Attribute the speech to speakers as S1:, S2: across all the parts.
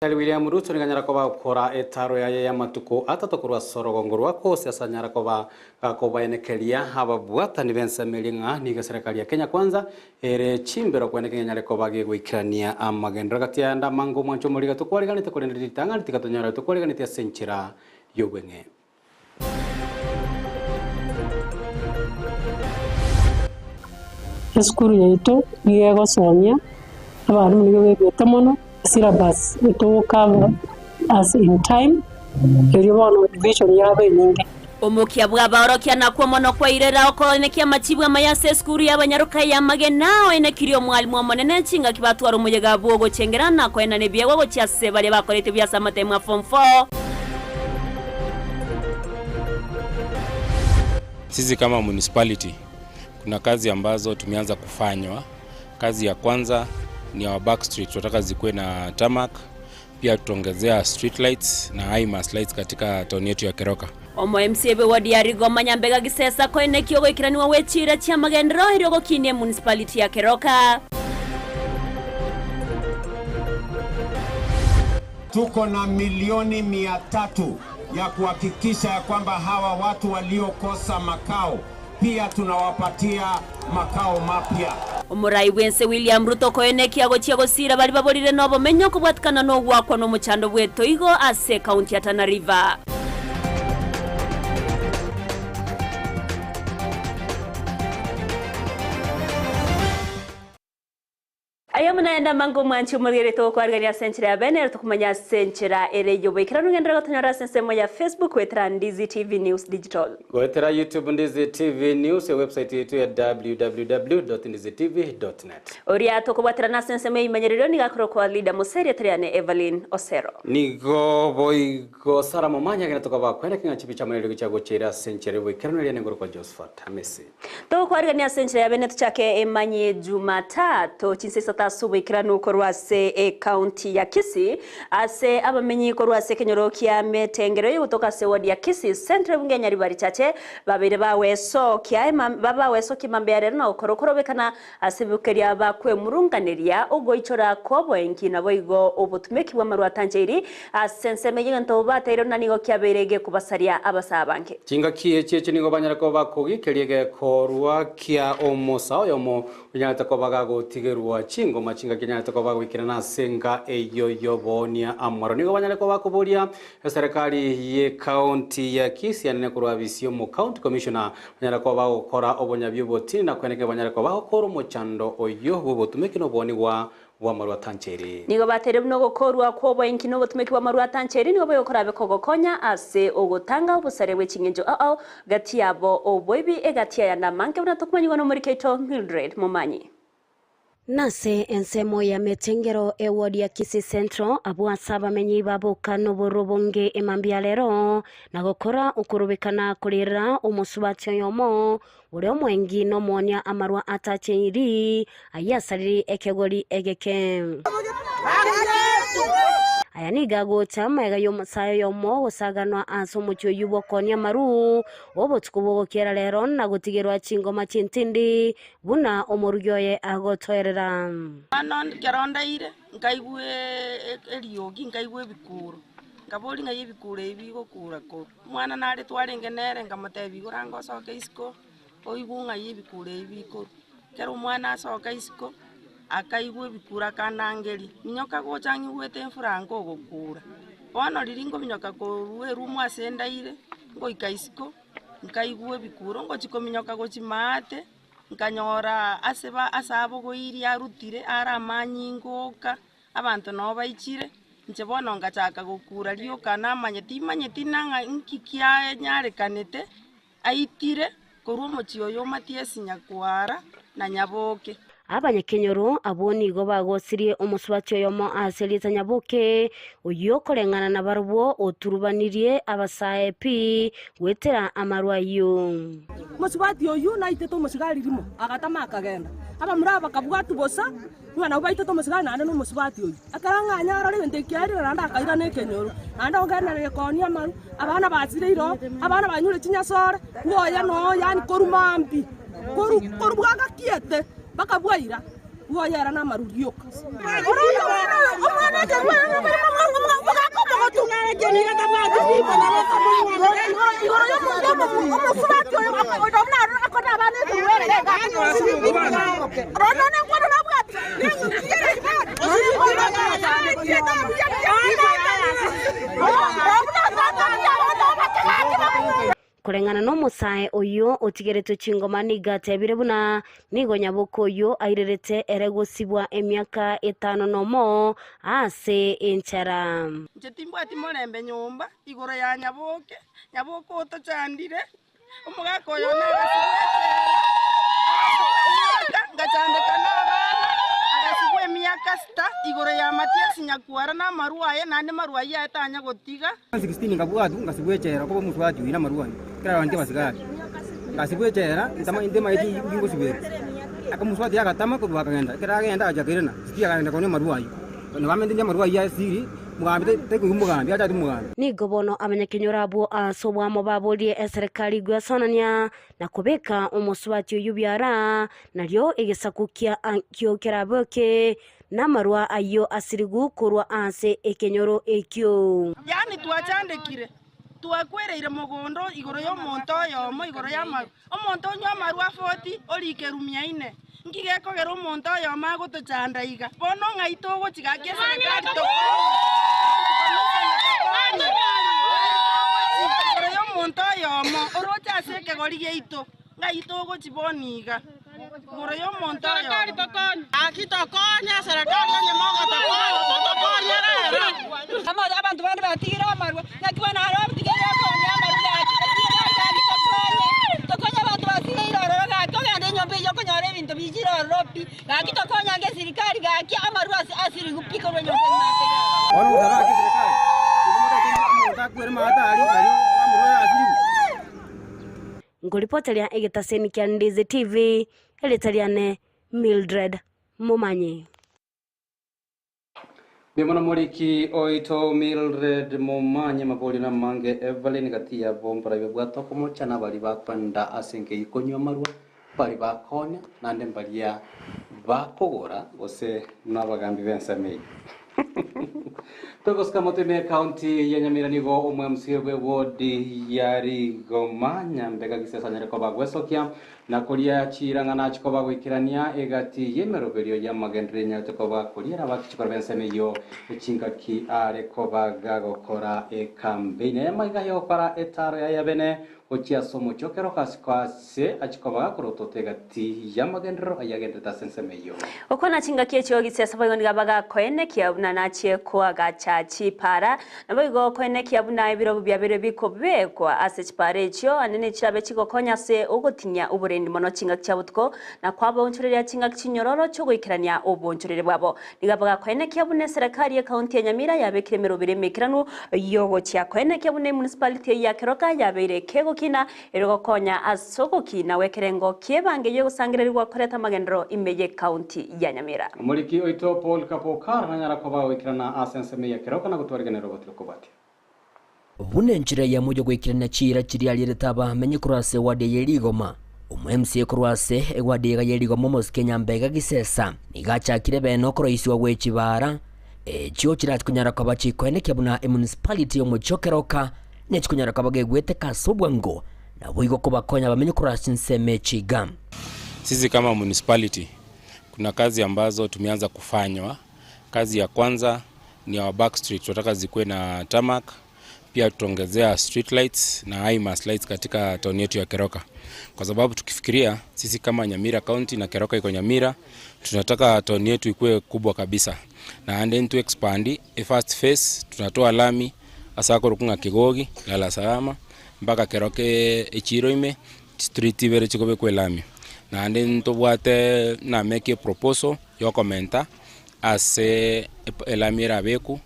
S1: Daktari William Ruto nigo anyara koba gokora etaro yaye y'amatuko atato korwa ase orogongo rwa Kosi ase anyara koba gakobaenekeria ababwatani b'ensemo eria ng'a nigo eserekari ya Kenya Kwanza ere chimbero kweneke ng'a enyare koba gegoikerania amagenderero gati y'ayande amange omwancho omoriga tokwariganete korende ritang'ani tiga tonyore tokwariganeti ase enchera y'obweng'e.
S2: Esukuru yaito nigo egosomia abalimu nigo begete mono, esyllabus etogocover as in time, erio bono revision yaba enyinge.
S3: Omokia bw'abaorokia nakwo mono kwairera okoenekia amachibu amaya ase esukuru y'abanyaroka y'amagena, oenekirie omwalimu omonene chingaki batwara omoyega bw'ogochengera na koenana ebiegwa gochia ase baria bakorete buya ase amatemu a form four.
S4: Sisi kama municipality kuna kazi ambazo tumeanza kufanywa. Kazi ya kwanza ni our back street, tunataka zikuwe na tarmac, pia tutaongezea street lights na high mast lights katika town yetu ya Keroka.
S3: Omo MCA bwe ward ya Rigoma Nyambega Gisesa koenekia ogoikeranigwa gwe chiira chi'amagenderero erio gokinia emunicipality ya Keroka.
S5: Tuko na milioni 300 ya kuhakikisha ya kwamba hawa watu waliokosa makao pia tunawapatia makao mapya.
S3: Omorai bw'ense William Ruto koenekia gochia gosiira baria baborire nobomenyo kobwatikana nogoakwa nomochando bw'etoigo ase ekaunti ya Tana River. Aye buna ende amange omwanchi omorwere togokwarigania ase enchera ya bene ere tokomanya ase enchera ere y'oboikeranu ngenderera gotonyora ase ensemo ya Facebook goetera Ndizi TV News Digital.
S1: Goetera YouTube Ndizi TV News, ewebsite yaito ya www.ndizitv.net.
S3: Oria tokobwaterana ase ensemo y'eimenyererio nigo akorokwa Leader Mose erieta riane Evelyn Osero.
S1: Nigo boigo Sarah Momanyi agende tokaba kwene king'a chibicha amo neriogi chia gochia ase enchera y'oboikeranu eria nengorokwa Josephat Hamisi.
S3: Togokwarigania ase enchera ya bene tochake emanyie Jumatatu chinsa isato ase oboikeranu korwa ase ecounty ya Kisii ase abamenyi korwa ase ekenyoro kia Metengero egotoka ase ward ya Kisii Central ebunge ya Nyaribari Chache babeire bawesokia babawesokia mambia ya rero na gokora okorobekana ase ebibukeria bakwemurunganeria ogoichora kw'oboenki naboigo obotumeki bw'amarwa atancheiri ase ensemo eyio egento bateire na nigo kiabeire gekobasaria abasaa abange.
S1: Chingaki echi echio nigo banyare koba bakogikeria egekorwa kia omosa oyomo onyarete koba gagotigerwa chingoma chingaki anyarete koba agoikerana ase enka eyio y'oboonia amaro. Nigo banyare koba bakoboria eserekari y'ecounty ya Kisii anene korwa abisi y'omo county commissioner banyare koba bagokora obonyabi obotindi na kwenekera banyare koba bagokora omochando oyio bw'obotumeki na oboonigwa bw'amarwa atancheri.
S3: Nigo bateire buna ogokorwa kw'oboenki na obotumeki bw'amarwa atancheri nigo bogokorabe kogokonya ase ogotanga obosaria bwe ching'encho ao ao gati yabo oboibi egati y'ayande amange buna tokomanyigwa nomoriki oito Mildred Momanyi.
S6: Nase ensemo ya Metengero eward ya Kisii Central abwo ase abamenyi baboka nobororo obonge emambia rero na gokora okorobekana korera omosubati oyomo Oria omwengi nomoonia amarwa atacheiri, ayio asariri ekegori egeke. Aya nigo agocha magega y'omosae oyomo ogosaganwa ase omochie oyio bw'okoonia amaru, obotuko bw'ogokiera rero na gotigerwa chingoma chintindi, buna omorugi oye agotoerera.
S7: Bono ekero ndaire, nkaigwa eriogi, nkaigwa ebikuro, nkaboria ng'ai ebikuro ebi bigokura korwa. Omwana nare twarenge nere, nkamotebia, Igoro ango osoke isiko, oigwe ng'ai ebikuro ebi bikorwa. Ekero omwana asoka isiko, akaigwa ebikuro akanangeria, minyoka gocha ng'igwete efura nkogokura. Bono riria nkominyoka korwa erumu ase ndaire, ngoika isiko, nkaigwa ebikuro, ngochia kominyoka gochia maate, nkanyora ase ba ase abogoirie arutire are amanyinga oka. Abanto nao baichire, inche bono ngachaka gokura rioka namanye timanyeti nang'a inki kianyarekanete, aitire korwa omochie oyo o Matiasi nyakwara na nyaboke.
S6: Abanyakenyoro abwo nigo bagosirie omosubati oyomo ase erieta Nyaboke, oyio okoreng'ana nabarabwo oturubanirie abasae pi goetera amarwa ayio.
S8: Omosubati oyio naitete omosigari rimo, agatama akagenda. Abamura aba bakabwatwa bosa, Ng'a nabwo baitete omosigari naende nomosubati oyio. Ekero ng'a anyarore egento eki kiaerire naende akairana ekenyoro, naende ogenderere koonia amaru, abana basire oo, abana banyure chinyasore, bwoye noo yaani korwa mambia, korwa korwa bwagakiete mpaka bwaira. Bwoyera namaru rioka.
S6: Koreng'ana nomosae oyio otigeretwe chingoma nigo atebire buna nigo nyaboke oyio airerete ere gosibwa emiaka etano nomo ase enchara.
S7: Inche timbwati morembe nyomba igoro ya nyaboke, nyaboke otochandire, omogaka oyo one agasibwa echela, emiaka ngachandeka na abana, agasibwa emiaka sita igoro ya Matiasi nyakwara na amarwa aye, naende marwa ayio aye tanya gotiga.
S9: 16 nkabwatwa ngasibwa echela koba omosubati oyio namarwa ayio, ekero abanto abasigari. Ngasibwa echela, ntama ntemaeti ngosibera. Aka omosubati agatama korwa akagenda, ekero agenda agacha akairana, sijui akagenda koonia amarwa ayio. Nabamanyete inche amarwa ayio asiri, omogambi tai taikoigwa omogambi, achate omogambi.
S6: Nigo bono abanyakenyoro abwo ase obwamo baborie eserekari gwesonania na kobeka omosubati oyio biara, nario egesaku kia ankio keraboke Namarwa ayio asirigwe korwa ase ekenyoro ekio.
S7: Yaani twachandekire, twakwereire mogondo igoro y'omonto oyomo igoro y'amarwa. Omonto onywa amarwa afoti, orike erumia ine. Nki gekogera omonto oyomo agotochanda iga? Bono ng'ai togochi gaki eserekari tokonye? Igoro y'omonto oyomo oroche ase ekegori giaito, ng'ai togochi bono iga? Igoro y'omonto oyomo.
S10: Gaki tokonye eserekari onye mogotokonya, totokonye rero.
S11: Abanto bande batigire amarwa, naki bono aro otigeire okoonia amarwa gaki, eserekari gaki tokonye, tokonye abanto basireire ororo gaki, ogende enyomba eyio okonyora ebinto bichire ororo pi, gaki tokonye ange eserikari gaki amarwa ase asirigwe pi korwa enyomba eyio ase gaki.
S9: Bono gosaba ake eserekari, nigo motaete omonto akwere maate aria, nario amarwa arasirigwe.
S6: Nkoripoteria egetaseni kia Ndizi TV, erieta riane Mildred Momanyi.
S1: Mbuya mono moriki oito Mildred Momanyi amaborio namange Evelyn gati yabo mbarabwo babwate okomocha na baria bakwenda ase enka konywa amarwa, baria bakonya naende mbaria bakogora gose nabagambi b'ensemo eyio. Togosika moto ime ekaunti ya Nyamira nigo omwMCA bw'ewodi ya Rigoma Nyambega Gisesa anyare koba gwesokia na koria chirang'ana achie koba goikerania egati y'emeroberio y'amagenderero enyarete koba koriera abakichikoro b'ensemo eyio chingaki are koba gagokora ekambeini eye magega y'ogokora etaro yaye yabene Gochia ase omochie o keroka asiko aase achia koba gakorotota egati y'amagenderero ayio agenderete ase ensemo eyio.
S3: Gokwana chingaki echio gisiase boigo nigo bagakoenekia buna nachie koagacha chipara, naboigo koenekia buna ebirobu biabeire bikobekwa ase chipara echio, ande nechirabe chigokonya ase ogotinyia oborendi mono chingaki chia botuko, na kwabaonchoreria chingaki chinyororo chi'ogoikerania oboonchoreri bwabo. Nigo bagakoenekia buna eserekari y'ekaunti ya Nyamira yabekire emeroberi emeikeranu y'ogochia koenekia buna emunicipality eyio ya Keroka yabeire kegokina erio gokonya ase ogokina gw'ekerengo ki'ebange y'ogosangererigwa koreta amagenderero ime y'ekaunti ya Nyamira.
S1: Omoriki oito Paul Kapokar nanyara koba goikerana ase ensemo eye ya Keroka na gotwariganera obotiri kobwatia.
S12: Buna enchera eyemo y'ogoikerania chiira chiria arierete abamenyi korwa ase ewadi eye Rigoma. Omo-MCA korwa ase ewadi eye ye Rigoma omosike Nyambega Gisesa nigo achakire bene okoroisigwa gwe chibaara echio chirachikonyara koba chikoenekia buna emunicipality y'omochie o Keroka nechikonyara koba gegweteka ase obwango naboigo kobakonya abamenyi korwa ase chinsemo echi iga.
S4: Sisi kama municipality kuna kazi ambazo tumeanza kufanywa. Kazi ya kwanza ni our back street, tunataka zikuwe na tarmac. Pia tutaongezea street lights na high mast lights katika town yetu ya Keroka, kwa sababu tukifikiria sisi kama Nyamira County na Keroka iko Nyamira, tunataka town yetu ikuwe kubwa kabisa na and then to expand a first phase tunatoa lami asa korukunga Kigogi lala salama mpaka Keroka echiro ime street ibere chikobekwa elami naende ntobwate na make a proposal yokomenta ase elami erabeku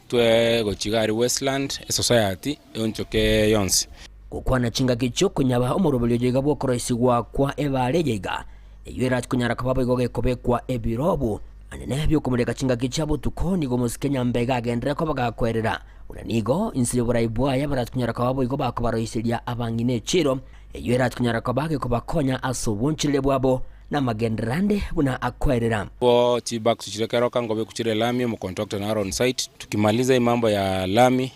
S4: twe gochia iga aria Westland esociety eonchoke yonsi.
S12: Gokwana chingaki chi'okonyaba omoroberio oyo iga bw'okoroisigwa kwa ebaare eye iga, eyio erache konyara koba boigo gekobekwa ebirobu, anene bi'okomureka chingaki chia botuko, nigo omosike nyambega agenderere koba gakwerera, buna nigo inse y'oborai bwaye barache konyara koba boigo bakobaroiseria abang'ina echiiro, eyio erache konyara koba gekobakonya ase obonchoreri bwabo. na amagenderero ande buna akoerera.
S4: Bo chibags chire keroka ngobe kuchire lami omocontractor naro on site tukimaliza hii mambo ya lami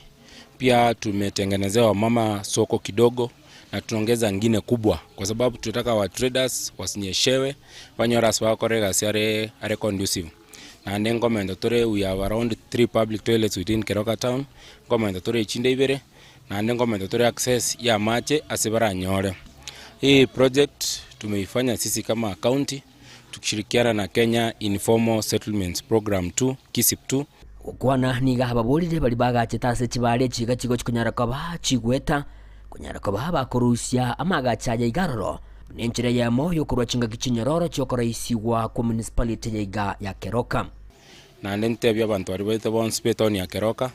S4: pia tumetengenezea wamama soko kidogo na tunaongeza ngine kubwa kwa sababu tunataka wa traders wasinyeshewe banyora ase bakore egasi are are conducive naende nkomenta tore we have around 3 public toilets within Keroka town nkomenta tore echinde ibere naende nkomenta tore access ya amache ase baranyore. Hii project tumeifanya sisi kama county tukishirikiana na Kenya Informal Settlements Program 2 KISIP 2.
S12: Gokwana nigo ababorire baria bagachete ase chibare echi iga chigochi konyara koba chigweta, konyara koba bakorusia amagacho aya iga aroro, buna enchera eyemo y'okorua chingaki chinyororo chi'okoroisigwa kwa municipality ya iga ya Keroka.
S4: Naende ntebie abanto baria baete bonsi b'etaoni ya Keroka,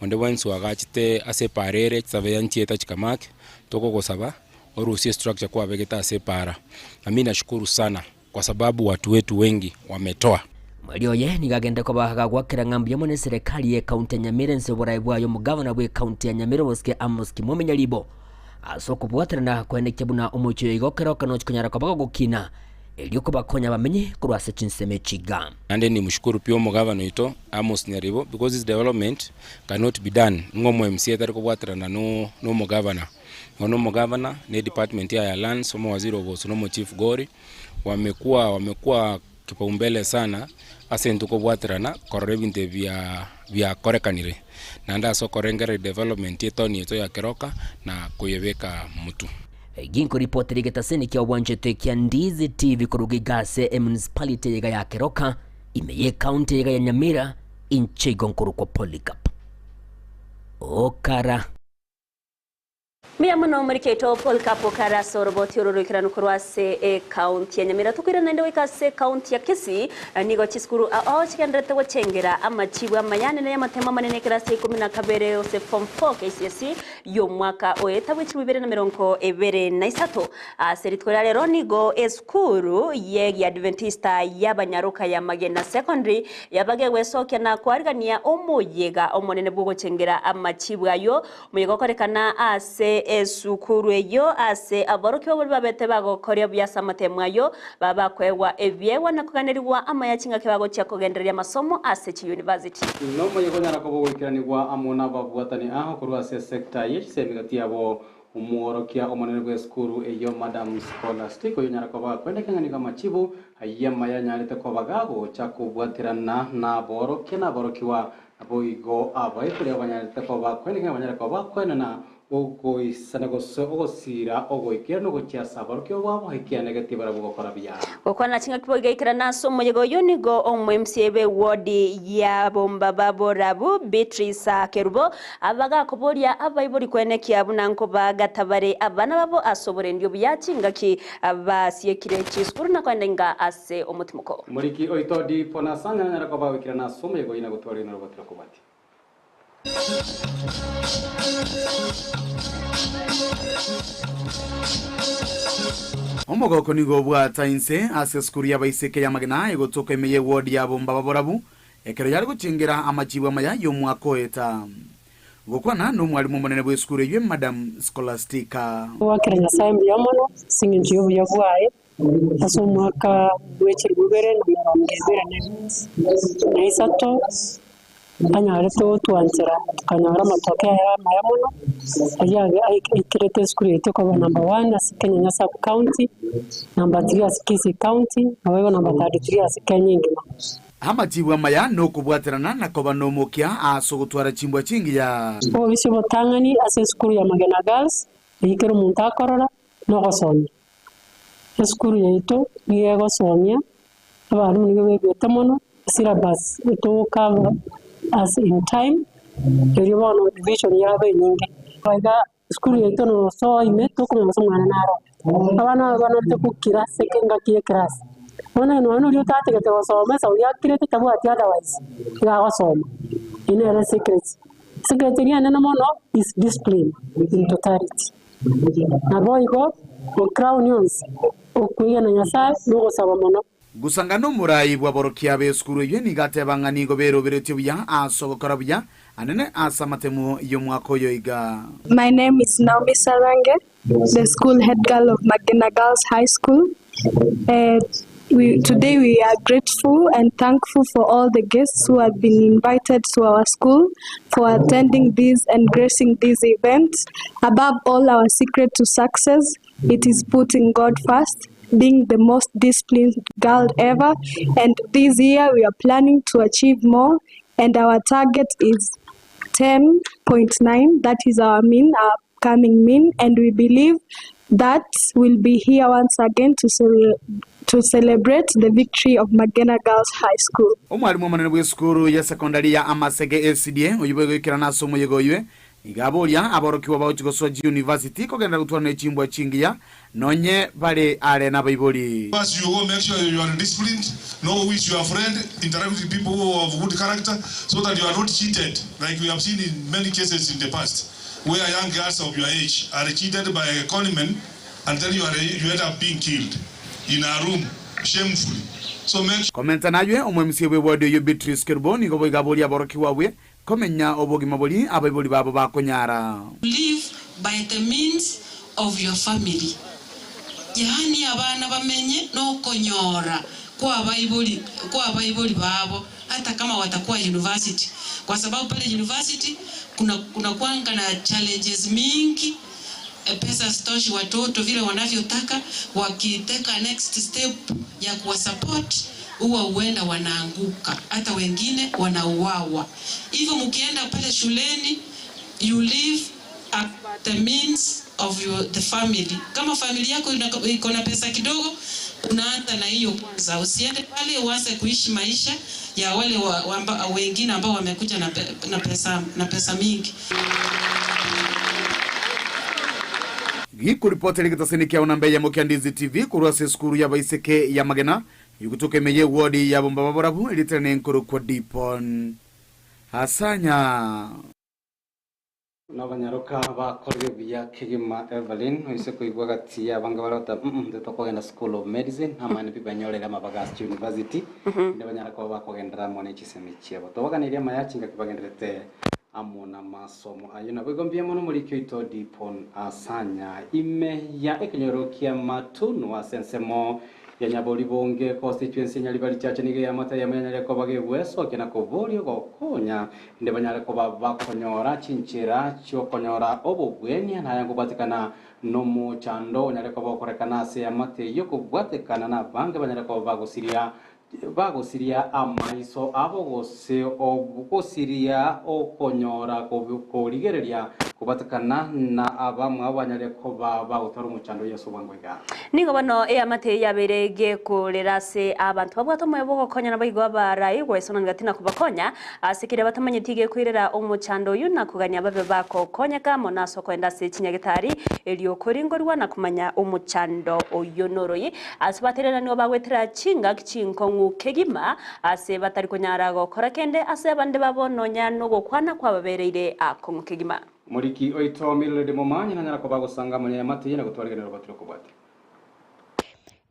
S4: onde bwensi oagachete ase epaara ere chisabe nchieta chikamake, tokogosaba orusie estructure kwabegete ase epaara. Na mi nashukuru sana kwa sababu watu wetu wengi wametoa.
S12: Omweri oye nigo agende koba agagwakera ng'a mbuya mono eserekari y'ecounty ya Nyamira ense y'oboraai bwaye omogavana bw'ecounty ya Nyamira Obosike Amos Kimwami Nyaribo ase okobwaterana koenekia buna omochie oyo iga okeroka nochi konyara koba gogokina erio kobakonya abamenyi korwa ase chinsemo echi iga.
S4: Naende nimshukuru pia omogavana oito Amos Nyaribo because this development cannot be done ng'a omo MCA tari kobwaterana no omogavana. Bono omogavana ne edepartment yaye ya lands, omowaziri obosu na omochief gori wamekua wamekua kipaumbele sana ase intwe kobwaterana korora ebinto ebi bia biakorekanire naende ase okorengereria development ye etown yaito ya Keroka na koyebeka motwe.
S12: Ginkoripotera egetaseni kia obwanchete kia Ndizi TV koruga iga ase emunicipality eyeiga ya Keroka, ime ye ecounty eyeiga ya Nyamira, inche igo nkorokwa Polycarp Okara.
S3: Mbuya mono omoriki oito Polycarp Okara ase oroboti oro roikeranu korwa ase ecounty ya Nyamira. Tokoirana naende goika ase ecounty ya Kisii, nigo chisukuru ao chigendererete gochengera amachibu amaya anene y'amatemo amanene ekerasi ya ikomi na kabere gose form 4 KCSE y'omwaka oeta bwe chilifu ibere na merongo ebere na isato. Ase rituko ria rero nigo esukuru y'Egiadventista y'Abanyaroka ya Magena Secondary yabagegwesokia na koarigania omoyega omonene bw'ogochengera amachibu ayio Omoyega okorekana ase esukuru eyio ase aborokigwa baria babete bagokoria buya ase amatemo ayio, babe bakoegwa ebiegwa na koganerigwa amaya chingaki bagochia kogendereria amasomo ase chiyunivasiti.
S1: Nomoyega onyara koba ogoikeranigwa amo nababwatani ao korwa ase esecta ye chisemi gati yabo omworokia omonene bw'esukuru eyio Madam Scholastic oyio onyara koba gakwendekeng'aniga amachibu ayio amaya anyarete koba gagocha kobwaterana naborokia naborokigwa Naboigo abaibori abanyarete koba kweneka banyare koba kwenena ogoisana gose ogosiira ogoikeranu gochia ase aborokigwa babo ekianegetie barabwo gokora buya.
S3: Gokwana chingaki boigo aikerana ase omoyega oyio nigo omo-MCA b'ewodi ya Bombaba Borabu Beatrice Kerubo abagakoboria abaibori kwenekia buna nkobagata bare abana babo ase oborendi obuya chingaki basiekire chisukuru na koenda inga ase omotimoko.
S1: Omoriki oito Dipo na Sanya nanyare koba goikerana ase omoyega oyio na gotwara riina rogotira kobwatia.
S13: Omogoko nigo obwata inse ase esukuru y'abaiseke y'amagena egotoka ime y'eward ya Bombaba Borabu ekero yare gochengera amachibu amaya y'omwaka oeta. Gokwana nomwalimu omonene bw'esukuru eyio Madam Scholastica.
S2: Goakera Nyasae mbuya mono ase engencho y'obuya bwaye. Ase omwaka bw'echilifu ibere na emerongo ebere na isato, anyarete gotwanchera tokanyora amatoke aye amaya mono, ayio aikerete esukuru yaito koba number one ase Kenyenya sub county, number three ase Kisii county, naboigo number 33 ase Kenya engima.
S13: Amachibu amaya nokobwaterana na koba nomokia ase ogotwara chimbwa chingiya.
S2: Obobisi obotang'ani ase esukuru ya Magena Girls, eyio kera omonto akorora, nogosomia. Esukuru yaito nigo egosomia, abalimu nigo bebuete mono, esyllabus etogocover as in time, erio bono revision yaba enyinge. Iga esukuru yaito nosoa ime tokomanya gose omwana naro oo. Abana aba banarete gokira ase engaki ya eclass, bono nonye noria otatagete gosoma esauri akirete tabwati otherwise, iga agosoma, eyio nere esecret. Esecret eria enene mono is discipline in totality. Naboigo ocrown onsi okwegena Nyasae nogosaba mono.
S13: Gusanga nomorai bw'aborokia b'esukuru eyio nigo ateba ng'a nigo beroberetie buya ase ogokora buya. anene ase amatemu y'omwaka oyo iga.
S14: My name is Naomi Sarange, the school head girl of Magena Girls High School. Uh, we, today we are grateful and thankful for all the guests who have been invited to our school for attending this and gracing this event. Above all, our secret to success, it is putting God first, being the most disciplined girl ever. And this year we are planning to achieve more, and our target is 10.9. That is our mean, our upcoming mean, and we believe that we'll be here once again to, cele- to celebrate the victory of Magena Girls High School.
S13: Omwalimu omonene bw'esukuru ya secondary ya Amasege SDA oyio bwegoikerana ase omoyega oywe, iga aboria aborokigwa bagochia gosoa chiuniversity kogenderera gotwarana echimbwa chingiya nonye bare are nabaibori.
S15: As you go, make sure you are disciplined, know who is your friend, interact with people who have good character, so that you are not cheated, like we have seen in many cases in the past, where young girls of your age are cheated by a conman, and then you, are, you end up being killed in a room, shamefully. So make
S13: Komenta naywe, omoMCA bw'eward oyio Beatrice Kerubo nigo boigo aboria aborokigwa abwe komenya obogima boria abaibori babo bakonyara.
S16: Live by the means of your family. Yaani abana bamenye nokonyora kwa abaibori kwa abaibori babo hata kama watakuwa university, kwa sababu pale university kuna kuna kuanga na challenges mingi e, pesa hazitoshi watoto vile wanavyotaka. Wakiteka next step ya kuwasupport huwa huenda wanaanguka, hata wengine wanauawa. Hivyo mkienda pale shuleni you live at the means of your, the family. Kama familia yako ina- iko na pesa kidogo, unaanza na hiyo kwanza. Usiende pale uanze kuishi maisha ya wale wa, wa, amba, wengine ambao wamekuja na, pe, na pesa na pesa mingi.
S13: Gikuripotera egetaseni kiao namba eyemo kia Ndizi TV korwa ase esukuru y'abaiseke ya Magena egotoka ime y'eward ya Bombaba Borabu erietera nenkorokwa Dipon Asanya.
S1: Nabanyaroka bakorire buya kegima Evelyn oise koigwa gati abange barota mm School of Medicine amani pi banyorere amabaga ase university inde banyara kuba bakogendera amo ne chisemi chiabo tobaganirie amaya chingaki bagenderete amo na masomo ayo nabo igo mbuya mono morikio ito Dipon Asanya ime ya ekenyoro kia Matunu ase ensemo ya Nyabori Bonge constituency Nyaribari Chache nigo yamate yamanyare koba gegwesokia na koboria gokonya inde banyare koba bakonyora chinchera chiokonyora obobwenia naye ngobwatekana nomochando onyare koba okorekana ase amate eyo kobwatekana na abange banyare koba bagosiria bagosiria amaiso abo gose ogosiria okonyora korigereria kobwatekana na abamwe abo banyare koba bagotwara omochando Yesu bwango iga.
S3: Nigo bono eamate yabere gekorera ase abantu babwate omoyo bogokonya na baigwa abarai gwesonanga tina kubakonya ase keria batamanyeti gekoirera omochando oyu na kogania babe bakokonyeka mono ase okoenda ase chinyagitari erio koringorwa na kumanya omochando oyo noroyi ase baterera nigo bagwetera chingaki chinkong'u kegima ase batari konyara gokora kende ase abande babononya nogokwana kwababereire akong'u kegima.
S1: Moriki oito Mildred Momanyi nanyara koba gosanga monya yamate na gotwariganero batire kobwate.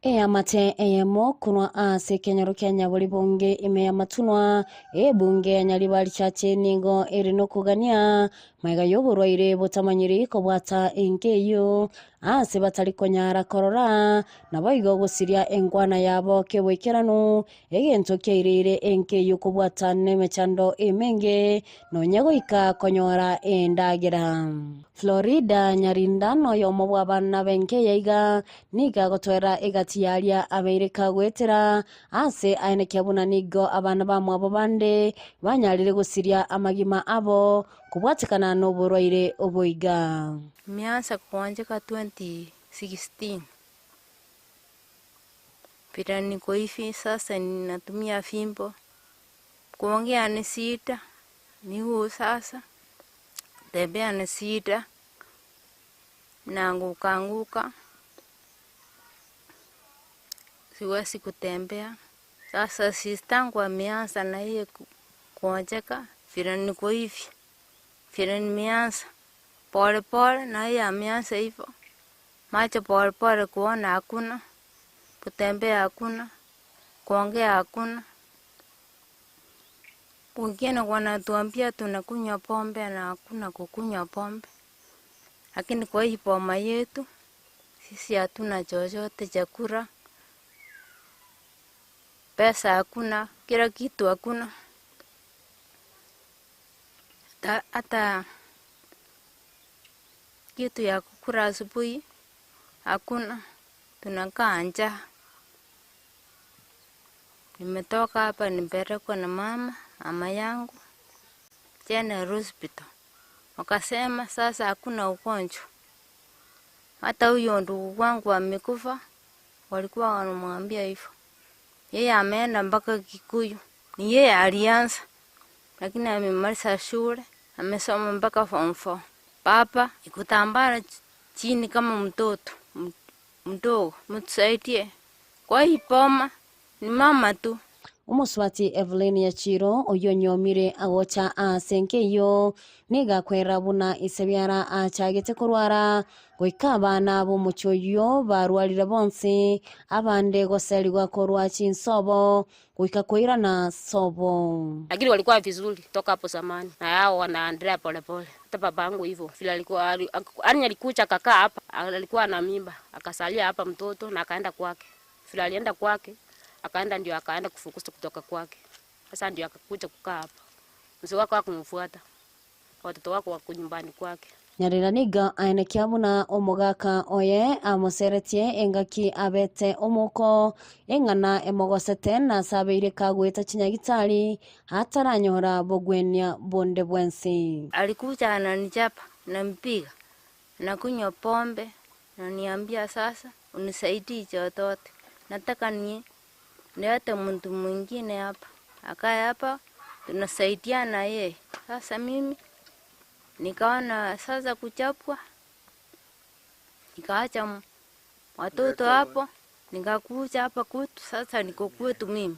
S6: Eamate eyemo kunwa ase ekenyoro kia Nyabori Bonge ime ya Matunwa ebunge ya Nyaribari Chache nigo ere nokogania maiga y'oborwaire botamanyiri kobwata enka eyio ase batari konyara korora nabo igo gosiria engwana yabo keboikeranu egento kiairire enka eyio kobwata nemechando emenge nonya goika konyora endagera. Florida Nyarinda noyomo bwa abana benke yaiga niga gotwera egati yaria abeire kagwetera ase aenekia buna nigo abana bamwabo bande banyarire gosiria amagima abo kobwatekana noborwaire oboiga.
S17: Nimeanza kugonjeka 2016. Vile niko hivi sasa ninatumia fimbo. Kuongea ni shida, miguu sasa, tembea ni shida, naanguka anguka, siwezi kutembea. Sasa sistangu ameanza na yeye kugonjeka, vile niko hivi, vile nimeanza pole pole, na yeye ameanza hivyo, macho pole pole, kuona hakuna, kutembea hakuna, kuongea hakuna. Wengine wanatuambia tunakunywa pombe na hakuna kukunywa pombe, lakini kwa hii boma yetu sisi hatuna chochote, chakula, pesa hakuna, kila kitu hakuna, hata kitu ya kukula asubuhi hakuna, tunakaa njaa. Nimetoka hapa nipelekwa na mama yangu General Hospital, wakasema sasa hakuna ugonjwa. Hata huyo ndugu wangu amekufa, walikuwa wanamwambia hivyo. Yeye ameenda mpaka Kikuyu, ni yeye alianza, lakini amemaliza shule, amesoma mpaka form 4. Baba ikutambara chini kama mtoto mdogo, mtusaidie kwa hii boma, ni mama tu.
S6: Omuswati Evelyn Yachiro oyo nyomire agocha ase enkeyo nigakwera buna isebiara achagete korwara goika abana b'omochi oyo barwarire bonsi abande goserigwa korwa chinsobo goika koirana sobo.
S18: Lakini walikuwa vizuri toka hapo zamani na hao wanaendelea polepole. Hata babangu hivyo vile alikuwa yani alikuja akakaa hapa, alikuwa na mimba akasalia hapa mtoto na akaenda kwake. Vile alienda kwake akaenda ndio akaenda kufukuza kutoka kwake. Sasa ndio akakuja kukaa hapa. Mzee wako hakumfuata. Watoto wako wako nyumbani kwake.
S6: Nyarira niga aenekia buna omogaka oye amoseretie engaki abete omoko eng'ana emogosete na asabeire kagweta chinyagitari ataranyora bogwenia bonde bwensi.
S17: Alikuja ananichapa, nampiga, nakunywa pombe, naniambia sasa unisaidie chochote. Nataka ni nilete mtu mwingine hapa. Akae hapa tunasaidiana yeye. Sasa mimi nikaona sasa kuchapwa, nikaacha watoto hapo, nikakuja hapa kwetu. Sasa niko kwetu mimi.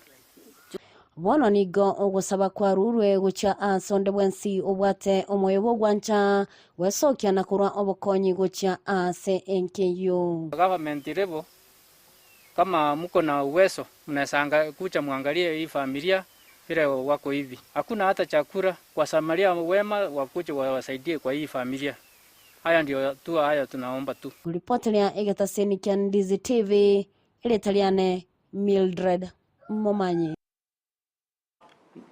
S6: Bono nigo ogosaba kwarurwe gocha asonde bwensi obwate omoyo bogwancha wesokia na korwa obokonyi gocha ase enkeyo.
S19: Government level, kama mko na uwezo mnaweza kuja muangalie hii familia vile wako hivi. Hakuna hata chakula. Kwa Samaria wema wakuje wawasaidie kwa hii familia. Haya ndio tu, haya tunaomba tu.
S6: Kuripotiria egetaseni kia Ndizi TV, Iritaliane Mildred Momanyi.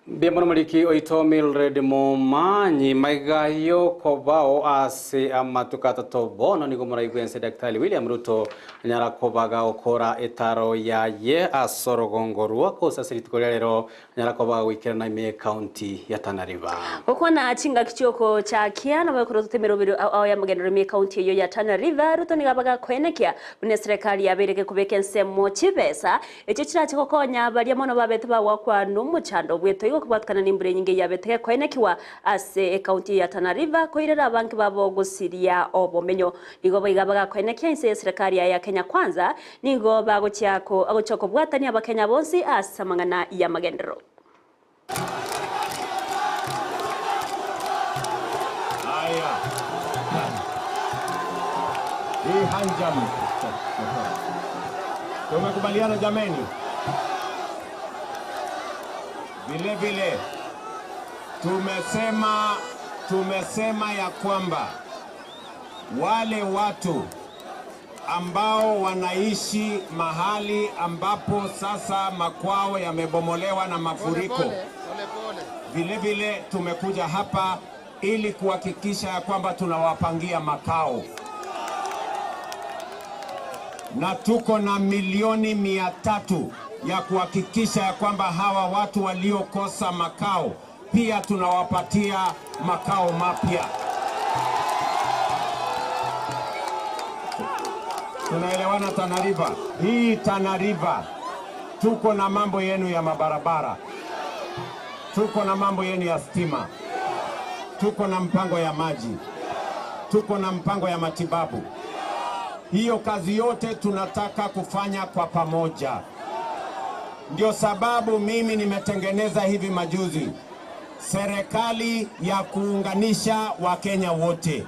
S1: Mbiambono mariki oito Mildred Momanyi maigayo kobao ase amatuka atato bono nigo moraigwense Daktari William Ruto anyara kobaga okora etaro yaye asorogongo rwako sasa rituko ria rero anyara kobaga gwikirana ime county ya Tana River.
S3: Gukwana chinga kichoko cha kiana bakoro tutemero biro ao ya mugendero mi county iyo ya Tana River Ruto nigabaga kwenekia bune serikali yabereke kubeka ensemo chibesa echo chirache kokonya baria mono babete bagwakwa n'omuchando bweto igo kubatkana n'imbure nyingi yabeteke kwenekiwa ase county ya Tana River koirera abanki babo gusiria obomenyo nigo baigabaga kwenekia inse serikali ya Kenya Kwanza nigo bagochiako agochoko bwatania abakenya bonsi ase amang'ana ya magendero.
S5: Haya. Hii hanjam. Tumekubaliana jameni. Vile vile tumesema ya kwamba wale watu ambao wanaishi mahali ambapo sasa makwao yamebomolewa na mafuriko, vile vile tumekuja hapa ili kuhakikisha ya kwamba tunawapangia makao, na tuko na milioni 300 ya kuhakikisha ya kwamba hawa watu waliokosa makao pia tunawapatia makao mapya. Tunaelewana Tana River? Hii Tana River tuko na mambo yenu ya mabarabara, tuko na mambo yenu ya stima, tuko na mpango ya maji, tuko na mpango ya matibabu. Hiyo kazi yote tunataka kufanya kwa pamoja. Ndio sababu mimi nimetengeneza hivi majuzi serikali ya kuunganisha Wakenya wote.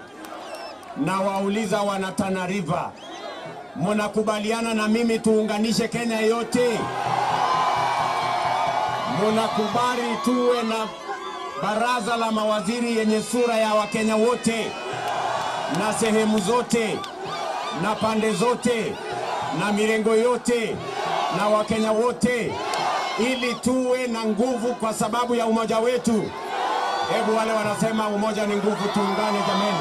S5: Na wauliza wana Tana River, mnakubaliana na mimi tuunganishe Kenya yote? Mnakubali tuwe na Baraza la mawaziri yenye sura ya Wakenya wote na sehemu zote na pande zote na mirengo yote na Wakenya wote, ili tuwe na nguvu kwa sababu ya umoja wetu. Hebu wale wanasema umoja ni nguvu, tuungane jameni.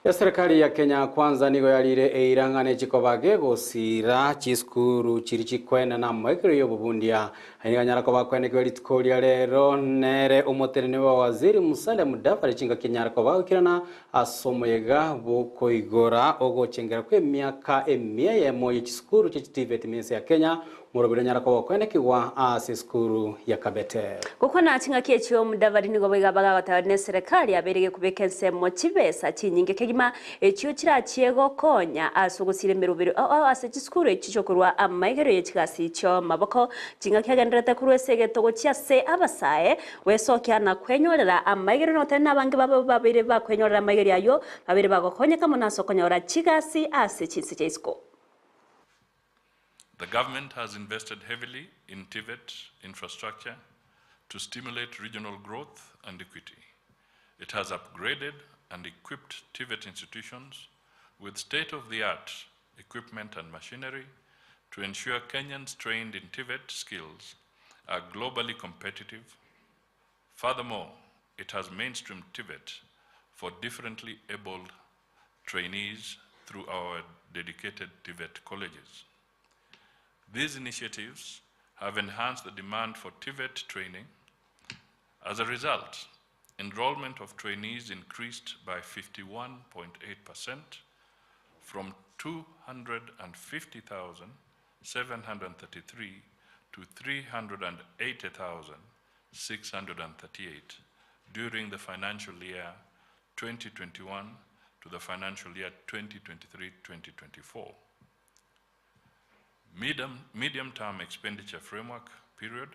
S1: Eserikali ya Kenya Kwanza nigo yarire eirang'ane chikoba gegosira chisukuru chiri chikwena na maikiro ya obobundia. Aye nigo koba kwenekiwa rituko ria rero nere omotenene wa waziri Musalia Mudavadi chingaki nyara koba gokirana ase omoyega bokoigora ogochengera kwa emiaka emia eyemo ya chisukuru chia chitiveti minsi ya Kenya morobiro nyara koba kwenekiwa ase esukuru ya Kabete.
S3: Gokwana chingaki echio Mudavadi nigo boiga bagagoteba ne serikali yabeire gekobeka ensemo chibesa chinyinge kegima echio chirachie gokonya ase ogosira emerobero ao ase chisukuru echi chiokorwa amaigero ya chigasi chio maboko chingaki agenderete korwa ase egetogo chiase abasae gwesokia na kwenyorera amaigero notari na abange babo babeire bakwenyorera amaigero ayo babeire bagokonyeka mono ase okonyora chigasi ase chinse chia isiko.
S20: The government has invested heavily in TVET infrastructure to stimulate regional growth and equity. It has upgraded and equipped TVET institutions with state-of-the-art equipment and machinery to ensure Kenyans trained in TVET skills are globally competitive. Furthermore, it has mainstreamed TVET for differently abled trainees through our dedicated TVET colleges. These initiatives have enhanced the demand for TVET training. As a result, enrollment of trainees increased by 51.8% from 250,733 to 380,638 during the financial year 2021 to the financial year 2023-2024. Medium-term expenditure framework period,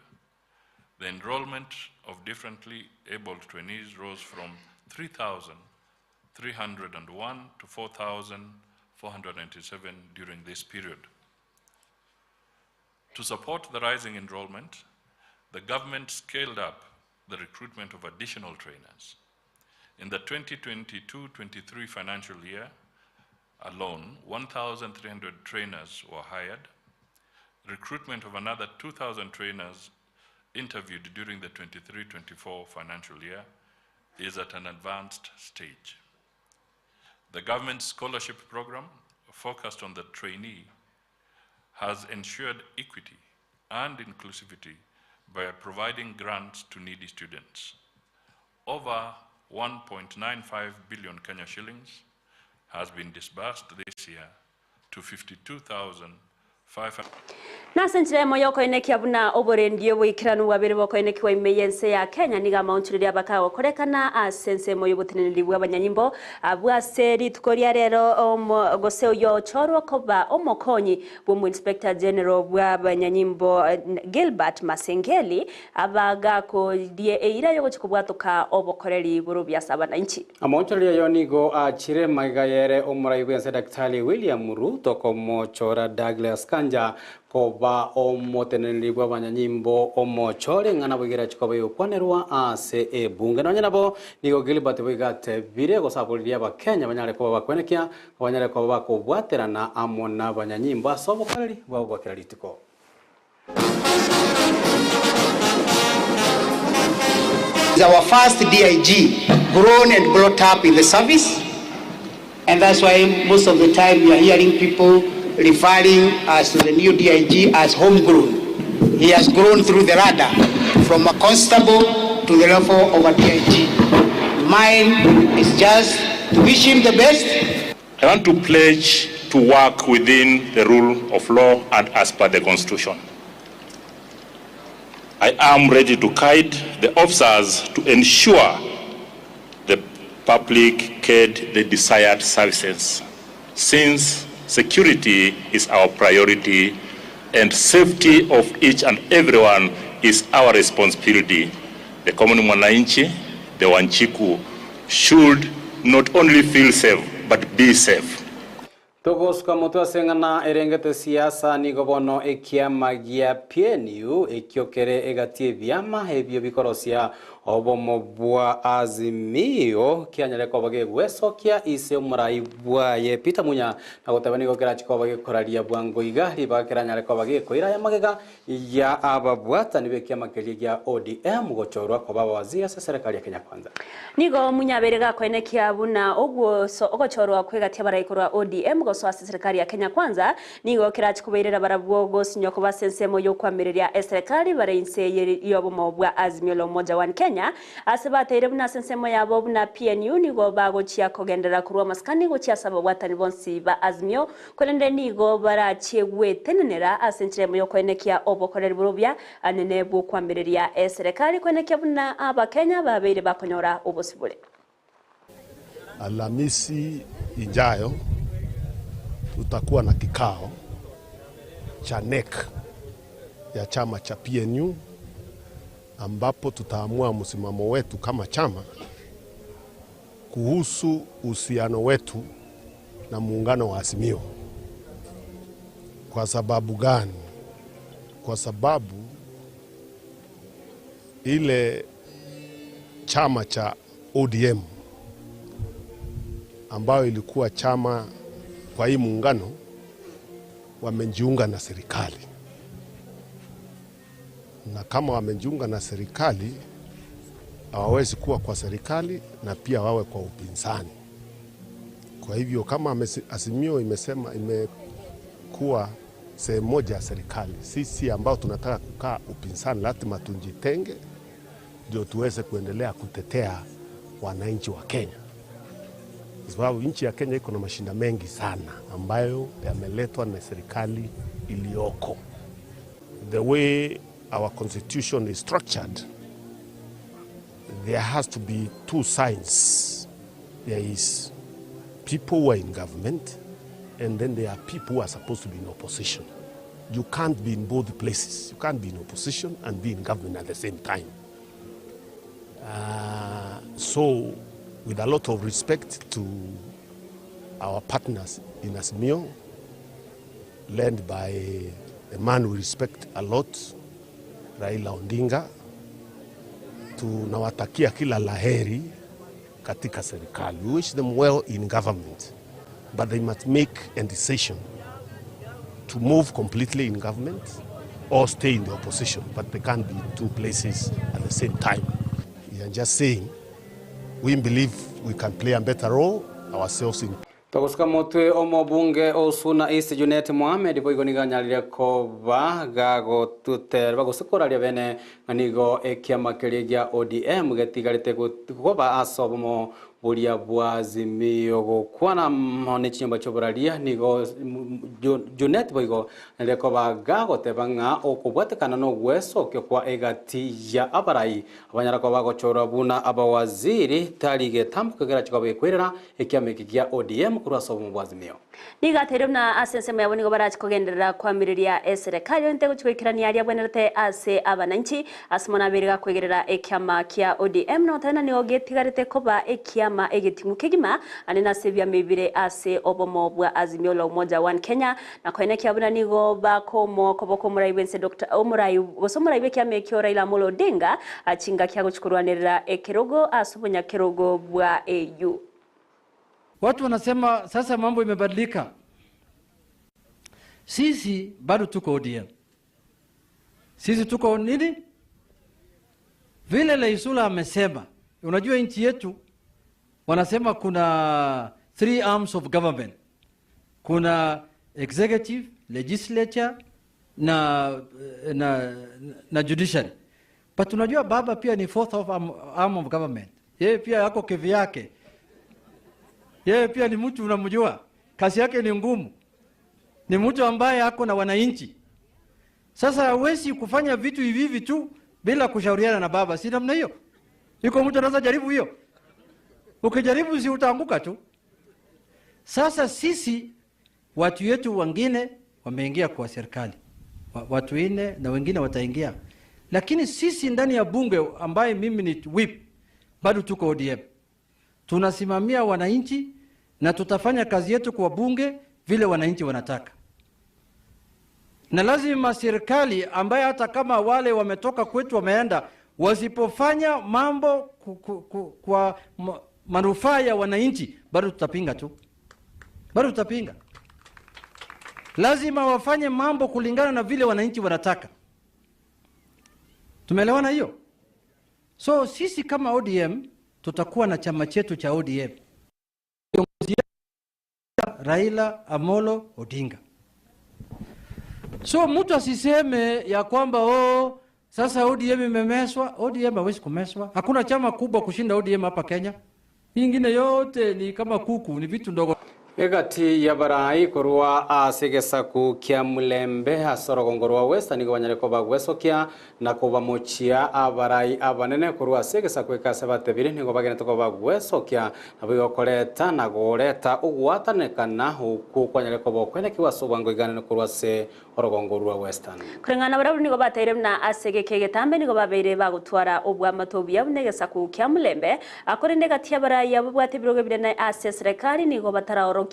S20: the enrollment of differently abled trainees rose from 3,301 to 4,497 during this period. To support the rising enrollment, the government scaled up the recruitment of additional trainers. In the 2022-23 financial year alone, 1,300 trainers were hired. Recruitment of another 2,000 trainers interviewed during the 23-24 financial year is at an advanced stage. The government scholarship program, focused on the trainee, has ensured equity and inclusivity by providing grants to needy students. Over 1.95 billion Kenya shillings has been disbursed this year to 52,500.
S3: Nase enchera emo yokoenekia buna oborendi oboikeranu bwabere bokoenekiwa ime y'ense ya Kenya niga amaonchoreria abakagokorekana ase ensemo y'oboteneneri bwa abanyanyimbo abwo ase rituko ria rero omo gose oyo ochorwa koba omokonyi bwa omo inspector general bwa abanyanyimbo Gilbert Masengeli abagakorie eira yogochia kobwatoka obokoreri boro biasa abananchi.
S1: Amaonchoreria ayo nigo achire maiga yere omorai bwense Daktari William Ruto komochora Douglas Kanja koba omoteneneri bwa abanyanyimbo omochore ng'ana boigera chikoba yokwanerwa ase ebunge. Nonya nabo nigo Gilbert boigatebire gosaboriria abakenya banyare koba bakwenekia banyare koba bakobwaterana amo na abanyanyimbo ase obokoreri bwabo bwa kera rituko.
S21: Is our first DIG grown and brought up in the service, and that's why most of the time we are hearing people referring us to the new DIG as homegrown. He has grown through the ladder from a constable to the level of a DIG. Mine is just to wish him the best.
S22: I want to pledge to work within the rule of law and as per the Constitution. I am ready to guide the officers to ensure the public get the desired services, since security is our priority and safety of each and everyone is our responsibility. The common mwananchi, the Wanjiku, should not only feel safe, but be safe.
S1: Togosuka motwe ase eng'ana erengete siasa nigo bono ekiama gia PNU ekiokere egati ebiama ebio bikorosia Obomo bwa Azimio kianyare koba gegwesokia ise omorai bwaye Peter Munya na goteba nigo kerachi koba gekoraria bwango iga ribaga keranyare koba gekoira aya magega ya ababwatani b'ekiama keria gia ODM gochorwa koba abawaziri ase eserekari ya Kenya Kwanza.
S3: Nigo Munya abeire gakoenekia buna ogochorwa kw'egati y'abarai korwa ODM gosoa ase eserekari ya Kenya Kwanza Nigo kerache kobairera barabwo gosinywa koba ase ensemo y'okoamereria eserekari bare inse y'obomo bwa Azimio la Umoja One Kenya, ase bateire buna ase ensemo yabo buna PNU nigo bagochia kogenderera korwa amasikani gochia ase ababwatani bonsi ba Azimio, korende nigo barachie gwetenenera ase enchera emo y'okoenekia obokoreri borobia anene bw'okoamereria eserekari koenekia buna Abakenya babeire bakonyora obosibore.
S7: Alhamisi ijayo tutakuwa na kikao cha NEC ya chama cha PNU ambapo tutaamua msimamo wetu kama chama kuhusu uhusiano wetu na muungano wa Azimio. Kwa sababu gani? Kwa sababu ile chama cha ODM ambayo ilikuwa chama kwa hii muungano wamejiunga na serikali, na kama wamejiunga na serikali hawawezi kuwa kwa serikali na pia wawe kwa upinzani. Kwa hivyo kama Azimio imesema imekuwa sehemu moja ya serikali, sisi ambao tunataka kukaa upinzani lazima tujitenge ndio tuweze kuendelea kutetea wananchi wa Kenya, kwa sababu nchi ya Kenya iko na mashinda mengi sana ambayo yameletwa na serikali iliyoko. The way our constitution is structured, there has to be two sides. There is people who are in government and then there are people who are supposed to be in opposition. You can't be in both places. You can't be in opposition and be in government at the same time. So, with a lot of respect to our partners in Azimio, led by a man we respect a lot, Raila Odinga, tunawatakia kila laheri katika serikali. We wish them well in government, but they must make a decision to move completely in government or stay in the opposition, but they can't be in two places at the same time. We are just saying we believe we can play a better role ourselves in
S1: Togosuka motwe omobunge Osuna East Junet Mohamed boigo nigo anyarire koba gagotuterwa gose koraria bene ng'a nigo ekiama keria gia ODM getigarete koba ase obomo boria bwa Azimio gokwana amo ne chinyomba chioboraria nigo Junet boigo anyarire koba gagoteba ng'a okobwatekana na ogwesokio kwa egati ya abarai abanyara koba bagochorwa buna abawaziri tari getambo kegerachi koba gekwerera ekiama eke gia ODM korwa ase obomo bwa Azimio.
S3: Nigo ateire buna ase ensemo yabo nigo barache kogenderera koamireria eserekari onte gochia goikerania aria abwenerete ase abananchi ase mono abeire gakwegerera ekiama kia ODM na goteba nigo getigarete koba ekiama egeting'u kegima ande nase ebiama ebire ase obomo bwa Azimio la Umoja One Kenya na koenekia buna nigo bakomoa okoboko omorai bwense Doctor omorai gose omorai bw'ekiama ekio Raila Amolo Odinga chingaki agochia korwanerera ekerogo ase obonyakerogo bwa AU.
S8: Watu wanasema sasa mambo imebadilika. Sisi bado tuko ODM. Sisi tuko nini? Vile Leisula amesema, unajua nchi yetu wanasema kuna three arms of government. Kuna executive, legislature na judiciary. But unajua baba pia ni fourth of arm of government. Yeye pia yako kivyake. Yeye pia ni mtu unamjua. Kazi yake ni ngumu. Ni mtu ambaye ako na wananchi. Sasa hawezi kufanya vitu hivi hivi tu bila kushauriana na baba. Si namna hiyo? Yuko mtu anaweza jaribu hiyo? Ukijaribu si utaanguka tu. Sasa sisi watu wetu wengine wameingia kwa serikali. Watu ine na wengine wataingia. Lakini sisi ndani ya bunge ambaye mimi ni whip bado tuko ODM. Tunasimamia wananchi na tutafanya kazi yetu kwa bunge vile wananchi wanataka. Na lazima serikali ambaye hata kama wale wametoka kwetu wameenda Wasipofanya mambo ku, ku, ku, kwa manufaa ya wananchi, bado tutapinga tu, bado tutapinga. Lazima wafanye mambo kulingana na vile wananchi wanataka. Tumeelewana hiyo? So sisi kama ODM tutakuwa na chama chetu cha ODM, kiongozi Raila Amolo Odinga. So mtu asiseme ya kwamba oh, sasa ODM imemeswa. ODM hawezi kumeswa. Hakuna chama kubwa kushinda ODM hapa Kenya. Hii ingine yote ni kama kuku, ni vitu ndogo.
S1: Egati ya barai korwa ase gesaku kia mulembe ase orogongo rwa western nigo banyare koba gwesokia na kobamochia abarai abanene korwa ase gesaku eke batebire nigo bagenete koba gwesokia nabo igokoreta na goreta ogwatanekana oku kwanyare koba okwenekiwa ase obwango iganene korwa ase orogongo rwa western.
S3: Kulingana barabwo nigo bateire buna ase geke getambe nigo babeire bagotwara obwamato obuya buna egesaku kia mulembe akorende egati ya barai abo bwate ebirogo ebinene ase serikali nigo bataraorokie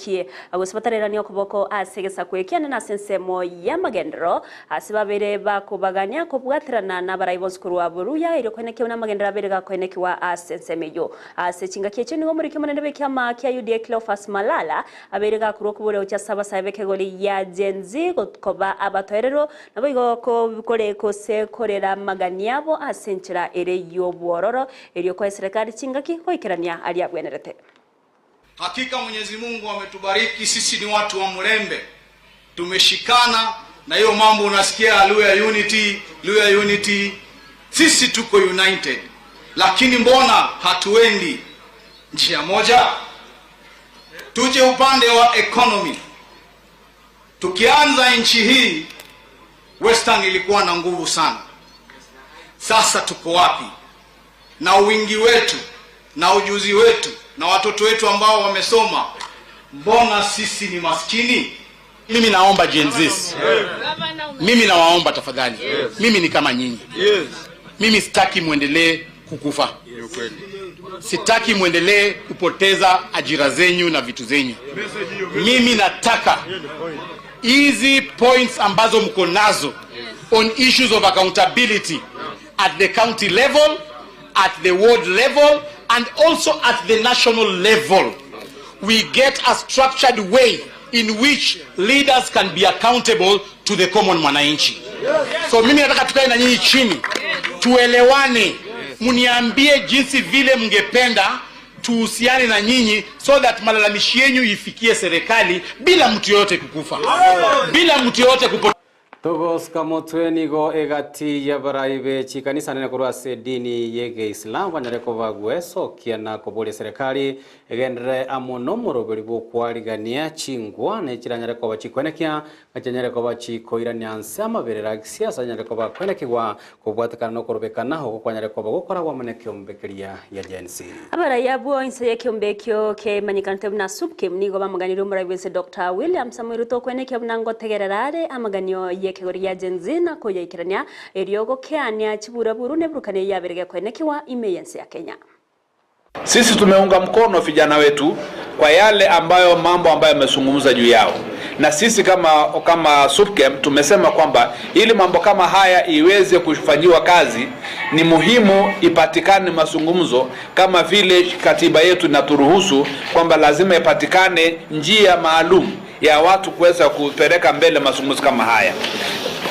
S3: agose batarerania okoboko ase egesaku ekiane na ase ensemo ya magendero ase babeire bakobagania kobwaterana na abarai bonsi korwa boruya erio koenekiwa na amagendero abere gakoenekiwa ase ensemo eywo ase chingaki echio nigo omoriki omonene bwa ekiama kia UDA Cleophas Malala abeire gakorwa okoboria gochia ase abasae ba ekegori ya Gen Z koba abatoerero nabo igo kore gose korera amagani abo ase enchera ere y'obwororo erio koa eserekari chingaki goikerania aria abwenerete.
S10: Hakika Mwenyezi Mungu ametubariki, sisi ni watu wa Mlembe, tumeshikana na hiyo mambo unasikia Luya Unity, Luya Unity, sisi tuko united, lakini mbona hatuendi njia moja? Tuje upande wa economy. Tukianza nchi hii Western ilikuwa na nguvu sana. Sasa tuko wapi? Na wingi wetu na ujuzi wetu na watoto wetu ambao wamesoma, mbona sisi ni maskini?
S11: Mimi naomba Gen Zs, mimi nawaomba tafadhali, mimi ni kama nyinyi, mimi sitaki muendelee kukufa, sitaki muendelee kupoteza ajira zenyu na vitu zenyu. Mimi nataka hizi points ambazo mko nazo on issues of accountability at the county level, at the ward level and also at the national level, we get a structured way in which leaders can be accountable to the common mwananchi. So mimi nataka tukae na nyinyi chini tuelewane, mniambie jinsi vile mngependa tuhusiane na nyinyi so that malalamishi yenyu ifikie serikali bila mtu yoyote kukufa, bila mtu yoyote kupo
S1: Togosika motwe nigo egati ya barai be chikanisa nene korwa ase edini ya egeisilamu banyare koba gwesokia na koboria serikali egenderere amo na omoroberi bwa okwarigania chingwana echiranyare koba chikwenekia ng'a chianyare koba chikoirania nse amaberera a gisiasa anyare koba kwenekigwa kobwatekana na okorobekana oko kwanyare koba gokoragwa amo na ekiombe keria ya Gen Z.
S3: Abarai abwo inse y'ekiombe ekio kemanyekanete buna SUPKEM nigo bamoganirie omorai bwense Doctor William Samoei Ruto okwenekia buna ngotegerera are amaganio y'ekegori gia Gen Z na koyaikerania erio gokeania chiburaburu na eburukani eyio yabere gekoenekiwa ime y'ense ya Kenya.
S23: Sisi tumeunga mkono vijana wetu kwa yale ambayo mambo ambayo yamezungumza juu yao, na sisi kama, kama SUPKEM tumesema kwamba ili mambo kama haya iweze kufanyiwa kazi ni muhimu ipatikane mazungumzo, kama vile katiba yetu inaturuhusu kwamba lazima ipatikane njia maalum ya watu kuweza kupeleka mbele mazungumzo kama haya,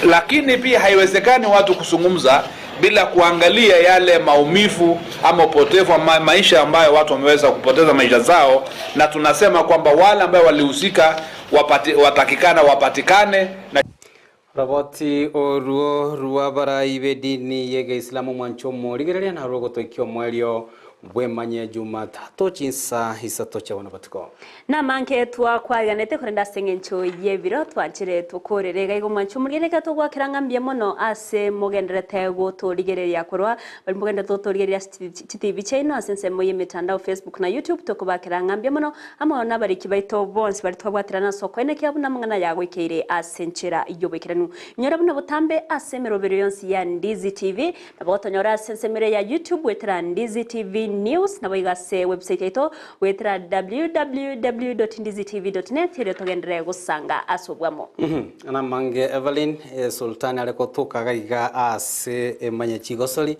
S23: lakini pia haiwezekani watu kuzungumza bila kuangalia yale maumivu ama upotevu wa maisha ambayo watu wameweza kupoteza maisha zao, na tunasema kwamba wale ambao walihusika watakikana wapatikane na
S1: Roboti oruo rwa barai b'edini y'egeisilamu mwancho omorigereria narwo ogotoikia omoerio bwemanye Jumatatu chinsa isato chia bono botuko.
S3: Namanke twakwariganete korende ase eng'encho y'ebiro twanchire tokorere iga igo mwanche omorigereria ekero togwakera ng'a mbuya mono ase mogenderete gotorigereria korwa baria mogenderete gotorigereria ase chitibi chiaino ase ensemo y'emetandao Facebook na YouTube tokobakera ng'a mbuya mono amo nabariki baito bonsi baria twabwaterana ase okoenekia buna amang'ana yagoikeire ase enchera y'oboikeranu. Inyora buna botambe ase emerobero yonsi ya Ndizi TV nabo gotonyora ase ensemo ere ya YouTube goetera Ndizi TV. News nabo iga ase website yaito goetera www.ndizitv.net erio togenderere gosanga ase obwamo.
S1: Namange Evelyn, Sultani are gotuka iga iga ase emanya chigosori,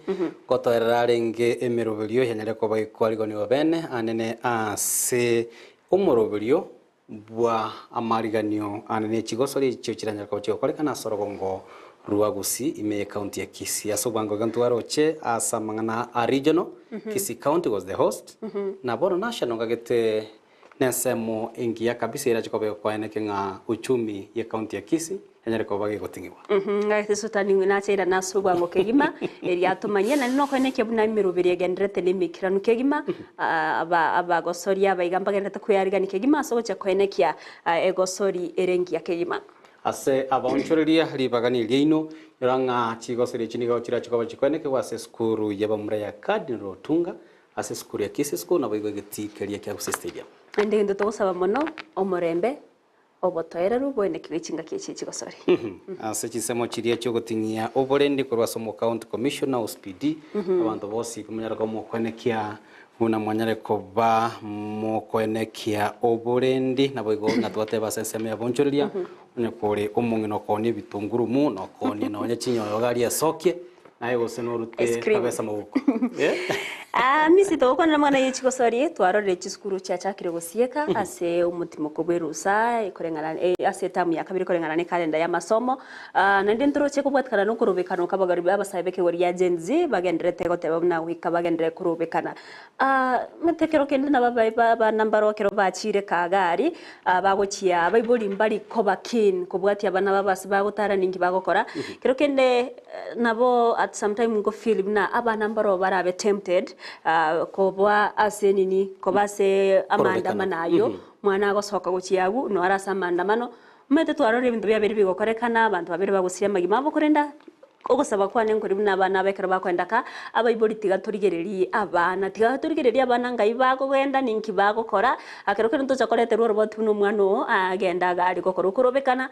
S1: gotoerera arenge emeroberio yanyare koba ekwarigoniwa bene anene ase omoroberio bwa amariganio anene chigosori echio chiranyare koba chigokorekana ase orogongo rwa Gusii ime ye county ya Kisii. Ase obwango iga ntwaroche ase amang'ana a regional, Kisii county was the host, na bono national ngagete nensemo engiya kabisa erache koba egokoeneke ng'a uchumi ye county ya Kisii enyare koba gegoting'igwa.
S3: Ng'ake Sultani nachairane ase obwango kegima, erio atomanyie, naende nokoenekia buna emeroberi egendererete nemeikeranu kegima, aba abagosoria abaiga mbagendererete kwearigania kegima ase ogochia koenekia egosori ere engiya kegima.
S1: Ase abaonchoreria ribaga neriaino, rora ng'a chigosori echi nigo chirache koba chikoenekigwa ase esukuru y'abamura ya Cardinal Otunga, ase esukuru ya Kisii School, naboigo egetii keria kia Gusii Stadium.
S3: Naende egento togosaba mono, omorembe, Obotoereru bwenekigwe chingaki echi chigosori.
S1: Ase chinsemo chiria chiogoting'ia oborendi korwa ase omocounty commissioner OCPD, abanto bonsi bamanyare koba mokoenekia buna mwanyare koba mokoenekia oborendi naboigo ng'a twateba ase ensemo ya bonchoreria onye kore omong'ina okoonia ebitunguru mu na okoonia nonye chinyoyo iga aria esokie naye gose norute
S3: Ice cream.
S1: kabesa mobuko.
S3: Misi togokwanera amang'ana ye chigosori, twarorire chisukuru chiachakire gosieka ase omotimoko bw'erusa ekoreng'ana ase etamu ya kabere koreng'ana ne ekalenda y'amasomo. Naende ntoroche kobwatikana na okorobekana kwa abagori abasae b'ekegori gia Gen Z bagendererete goteba buna goika bagenderere korobekana. Omanyete ekero kende nabo abae abana mbaro ekero bachire kagari bagochia abaibori mbari koba keen kobwatia abana babo ase bagotara ninki bagokora. Kero kende Nabo at some time nko feel buna abana mbaro barabe tempted koba ase nini koba ase amaandamano ayio, mwana agosoka gochia agwo noo are ase amaandamano, omanyete twarorire ebinto biabeire bigokorekana, abanto babere bagosiria amagima abo korende ogosaba kwane nkori buna abana aba ekero bakoenda ka, abaibori tiga torigererie abana, tiga torigererie abana ngai bakogenda ninki bagokora, ekero kende tocha koreterwa oroboti buna omwana oo agenda iga aria gokora okorobekana.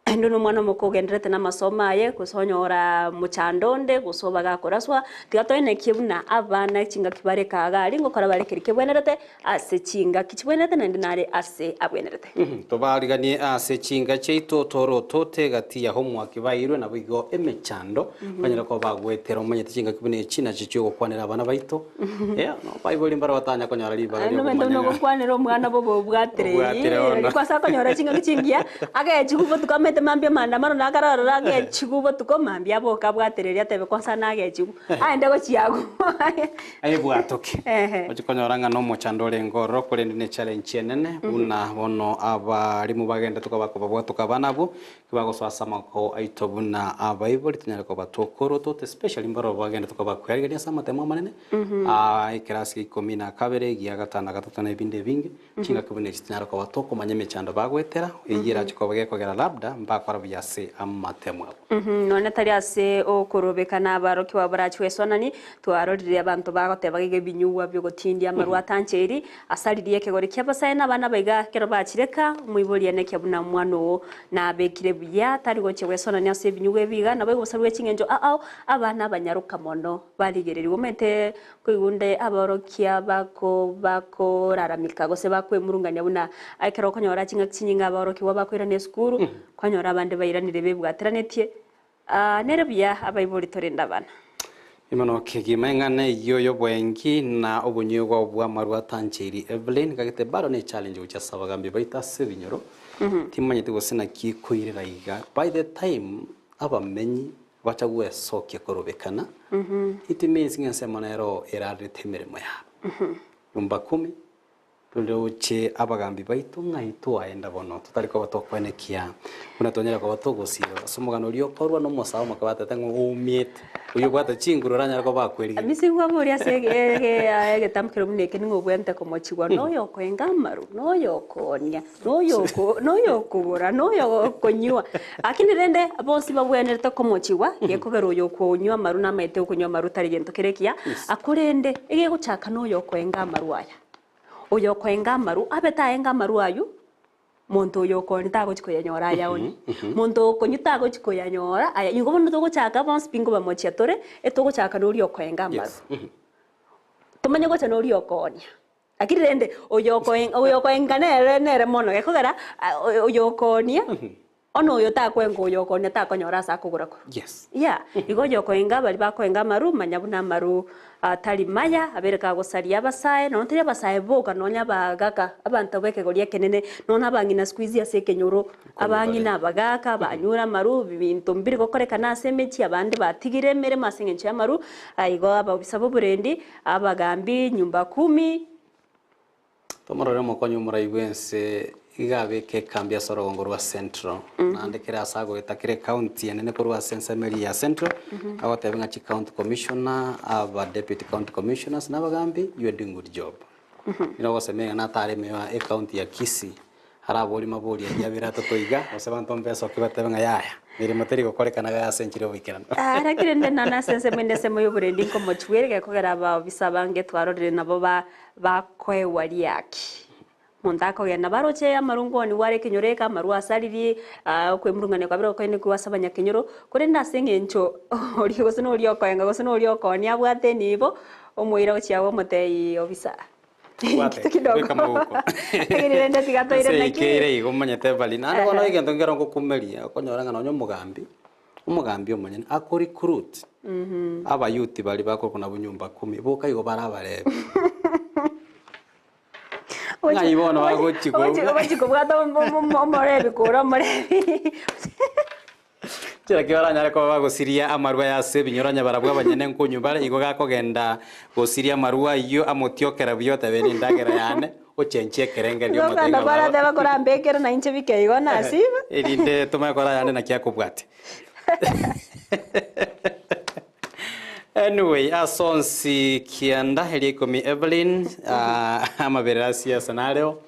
S3: Naende nomwana omoke ogendererete namasomo aye, gose onyora mochando onde, gose oba gakoraswa, tiga toenekie buna abana chingaki bare kaga aria ngokora bare keria kebwenerete ase chingaki chibwenerete naende nare ase abwenerete.
S1: Tobariganie ase chinka chiaito torotote egati ya homework baeirwe naboigo emechando banyare koba bagoetera omanyete chingaki buna echi nachio chiogokwanera abana baito Yeah, no baibori mbaro batanya konyora ribaga
S3: Naende omanyete buna
S1: ri'okomanya ng'a
S3: ogokwanera omwana bobe obwatire
S1: Obwatire bono.
S3: eri ase akonyora chingaki chingiya, agechigwa botuko amaete mambia maandamano nakare ororo agechigwa botuko mambia aboke abwatereria atebe kwanza nagechigwa, aende gochia agwo.
S1: Aebwatoke.
S3: Ehe.
S1: Ochi konyora ng'a nomochando orenge ororo korende ne challenge enene buna bono abarimu bagenderete koba kobabwatoka abana abwo, Tibagosoa ase amaboko aito buna abaibori, tonyare koba tokorwa tote especially mbarobwo bagende tokoba kwearigeria ase amatemo amanene, ekerasi gia ikomi na kabere, egia gatano na gatato na ebinde ebinge, chingaki buna echi tonyare koba tokomanya emechando bagoetera, eyio erache koba gekogera labda mbakora buya ase amatemo abo.
S3: Nonya tari ase okorobekana abarokigwa barachwe esonani, twarorire abanto bagoteba iga ebinyugwa biogotindia amarwa atancheiri, Asaririe ekegori ki'abasae na abana baiga ekero bachire ka, omoibori enekia buna omwana oo nabekire buya, tari gochia gwesonania ase ebinyugwa ebi iga, naboigo bosa bwe ching'encho ao ao, abana abanyaroka mono barigererigwe. Omanyete nkoigwa onde aborokia bako bakoraramika gose bakwemurungania buna ekero okonyora ching'aki chinyinge aborokigwa bakoirana esukuru, kwanyora abande bairanire bebwateranetie, Nere buya abaibori torende abana.
S1: Imono kegima eng'ana eyio y'obwengi na obonywegwa bw'amarwa atancheiri Evelyn gagete bado ne challenge gochia ase abagambi baito ase ebinyoro timanyeti gose naki koirera iga by the time abamenyi bacha gwesokia korobekana it means ng'a ensemo nero erarerete emeremo yabo nyumba kumi Toroche abagambi baito ng'ai twaenda bono, totari koba tokwenekia buna twanyare koba togosiirwa ase omogano oria okorwa nomosae omoke batete ng'a oumiete, oyio obwate chinguru oranyare koba akwerigetie.
S3: Mise nkwabori ase egetambo keria buna eke ning'o obwenerete komochigwa, noyo okoenga amaru, noyo okoonia, noyo okogora, noyo okonywa. Lakini rende bonsi babwenerete komochigwa, gekogera oyo okonywa amaru namaete okonywa amaru tari gento kere ekiya, korende egegochaka noyo okoenga amaru aya. Oyokoenga amaru, abe taenga amaru aywo, monto oyo okooni tagochi koyanyora ayaoni. Monto okonywa tagochi koyanyora aya. Igo bono togochaka bonsi pi nkobamochia tore, etogochaka noria okoenga amaru. Tomanye gocha noria okoonia. Lakini rende oyo okoe oyo okoenga nere nere mono gekogera oyo okoonia onye oyo takoenga oyo okoonia takonyora ase akogora korwa.
S1: Yes.
S3: Yeah, igo oyo okoenga baria bakoenga amaru manya buna amaru atari maya abere kagosaria abasae nonya tari abasae boka nonya abagaka abanto ba ekegori ekenene nonya abang'ina siku hizi ase ekenyoro abang'ina abagaka banyure amaru ebinto mbiri gokorekana ase emechie abande batigire emeremo ase eng'encho y'amaru igo ababisa b'oborendi Abagambi nyumba kumi.
S1: Tomorore omokonyi omorai bw'ense iga abeke ekambi ase orogongo rwa Central, naende kera ase agoeta kera ecounty enene korwa ase ensemo eria ya Central, agoteba ng'a chicounty commissioner, aba deputy county commissioners na abagambi, you are doing good job. Nigo ogosemia ng'a natare ime ya ecounty ya Kisii, Araborie mabori ayio abere atato iga, gose abanto mbesokie batebe ng'a yaya, meremo teri gokorekana iga ase enchera y'oboikeranu.
S3: Lakini rende nonye ase ensemo ende ensemo y'oborendi nkomochwere gekogera abaofisa abange twarorire nabo ba bakoegwa riaki. Monto akogenda baroche amarungu onigwe are ekenyoro eke amarwa asaririe okwemurungania kwabere gokoinekigwa ase abanyakenyoro, korende ase eng'encho oria gose noria okoenga gose noria okoonia abwate enibo, omoira gochia abe omotebia obisa.
S1: Bwate,
S3: Kitu kidogo.
S1: beka amaboko.
S3: Lakini rende tiga toire
S1: Ase
S3: naki.
S1: eikeire igo omanyete bari. Naende bono egento nkero ngokumeria, okonyora ng'a nonye omogambi, omogambi omonyene ako recruit abayouth baria bakorokwa nabwo nyumba kumi, boka igo bare abarebi. Ng'ai bono bagochi
S3: Ogochi ogochi kobwata omorebi kore omorebi.
S1: Chirakio baranyare koba bagosiria amarwa aya ase ebinyoro onye barabwo abanyene nkonywa bare, igo gakogenda gosiria amarwa ayio amotiokera buya otebe nendagera yane, ochenchie ekerengerio
S3: Igo
S1: omotebi
S3: okogenda
S1: ng'a baba.
S3: kwarateba korambekere nainche bike igo nasiba.
S1: Erinde tomanye kora ayande naki akobwatia. Anyway, ase onsi kianda eria ikomi Evelyn, ah, amaberera a siasa nareo,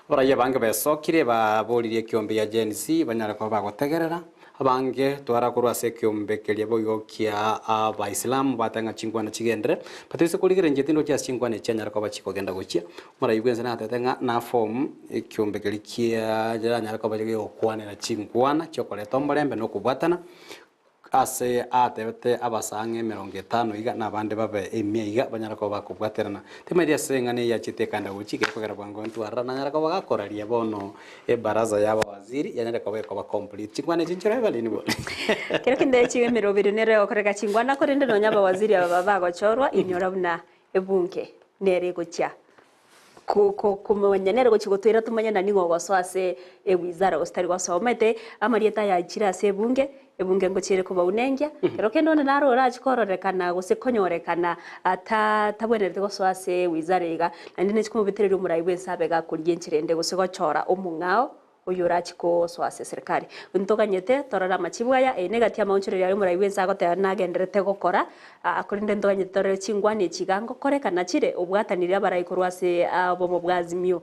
S1: Abaraiyo abange besokire, baboririe ekeombe gia Gen Z banyare koba bagotegerera. Abange twara korwa ase ekeombe keria boigo kia Abaisilamu bateba ng'a chinkwana chigendere. Batoise korigereria inche tindochi ase chinkwana echi chianyare koba chikogenda gochia. Omorai bwense natebete ng'a na form ekeombe keria kia geranyare koba gegokwanera chinkwana chiokoreta omorembe na okobwatana. Ase atebete abasaang'e emerongo etano iga, na abande babe emia iga, banyare koba bakobwaterana. Timaeti ase eng'ana eye yachete ekanda gochika ekogera bwango intwe aroro nanyare koba gakoraria bono ebaraza y'abawaziri yanyare koba ekoba complete. Chingwana echi nchire Evelyn bono.
S3: Kero kende chigo emeroberi nere egokoreka chingwana korende nonya abawaziri aba bagochorwa inyora buna ebunge nere egochia Komanya nere gochia gotoira tomanye na ning'o ogosoa ase ewizara gose tari gosoa. Omanyete amarieta aya achire ase ebunge, ebunge ngochia ere kobaunengia, ekero kende onde naro orachie kororekana gose konyorekana ata tabwenereti gosoa ase ewizara iga, naende nechi komobetereria omorai bwense abe gakorigia enchera ende gose gochora omong'ao oyio orachie gosoa ase eserekari. Ntoganyete torore amachibu aya, eye negati y'amaonchoreria aria omorai bwense agoteba nagendererete gokora, korende ntoganyete torore chingwana echi iga ngokorekana chire, obwatanire abarai korwa ase obomo bwa Azimio.